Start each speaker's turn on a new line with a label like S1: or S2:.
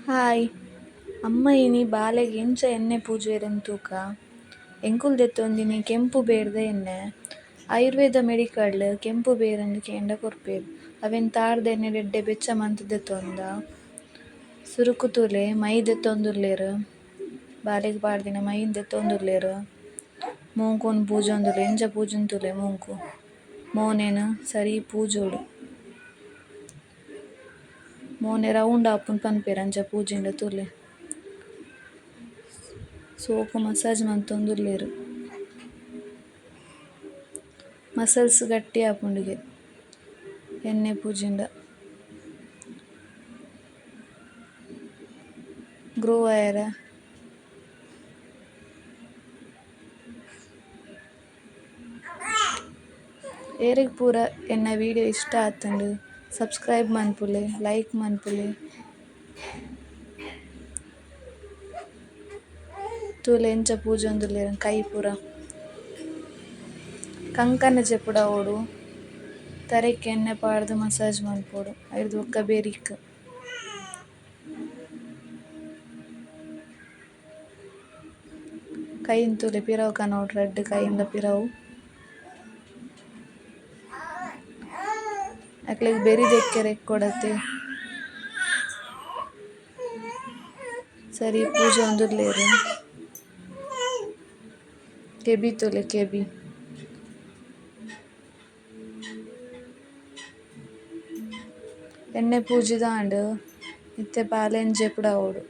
S1: Hi ಅಮ್ಮ ಇನಿ ಬಾಲೆಗ್ ಎಂಚ ಎಣ್ಣೆ ಪೂಜುವೆರ್ ತೂಕ. ಎಂಕುಲು ದೆತ್ತೊಂದಿನಿ ಕೆಂಪು ಬೇರ್ದ ಎಣ್ಣೆ. ಆಯುರ್ವೇದ ಮೆಡಿಕಲ್ ಡ್ ಕೆಂಪು ಬೇರ್ ಇಂದ್ ಕೇಂಡ ಕೊರ್ಪೆರ್. ಅವೆನ್ ತಾರ್ದ ಎಣ್ಣೆಡ್ ಎಡ್ಡೆ ಬೆಚ್ಚ ಮಂತ್ ದೆತ್ತೊಂದ. ಸುರುಕು ತೂಲೆ ಮೈ ದೆತ್ತೊಂದುಲ್ಲೆರ್ ಬಾಲೆಗ್ ಪಾಡ್ದಿನ ಮೈನ್ ದೆತ್ತೊಂದುಲ್ಲೆರ್. ಮೂಂಕುನ್ ಪೂಜೊಂದುಲ್ಲೆರ್ ಎಂಚ ಪೂಜುನು ತೂಲೆ ಮೂಂಕು ಮೋನೆನ್ ಸರಿ ಪೂಜೊಡು. ಮೋನೆ ರೌಂಡ್ ಆಪುಂಡು ಪನ್ಪೆರ್ ಅಂಚ ಪೂಜಿಂಡ ತೂಲೆ. ಸೋಕು ಮಸಾಜ್ ಮಂತೊಂದುಲ್ಲೆರ್. ಮಸಲ್ಸ್ ಗಟ್ಟಿ ಆಪುಂಡುಗೆ ಎಣ್ಣೆ ಪೂಜಿಂಡ. ಗ್ರೋ ಆಯೆರೆ. ಏರೆಗ್ ಪೂರ ಎನ್ನ ವಿಡಿಯೋ ಇಷ್ಟ ಆತುಂಡು ಸಬ್ಸ್ಕ್ರೈಬ್ ಮನ್ಪುಲೆ ಲೈಕ್ ಮನ್ಪುಲೆ. ತೂಲೆ ಎಂಚ ಪೂಜೊಂದುಲ್ಲೆರ್ ಕೈ ಪೂರ. ಕಂಕನೆ ಜೆಪುಡಾವೊಡು ತರೆಕ್ ಎಣ್ಣೆ ಪಾಡ್ದ್ ಮಸಾಜ್ ಮನ್ಪೊಡು ಐರ್ದ್ ಬೊಕ ಬೆರಿಕ್. ಕೈನ್ ತೂಲೆ ಪಿರವು ಕನವೊಡು ರಡ್ಡ್ ಕೈನ್ಲ ಪಿರವು. ಅಕ್ಲೆಗ್ ಬೆರಿ ದೆಕ್ಕೆರೆ ಇಕ್ಕೊಡತೆ. ಸರಿ ಪೂಜೊಂದುಲ್ಲೆರ್. ಕೆಬಿ ತೂಲೆ ಕೆಬಿ. ಎಣ್ಣೆ ಪೂಜಿದಾಂಡ್ ಇತ್ತೆ ಬಾಲೆನ್ ಜೆಪುಡಾವೊಡು.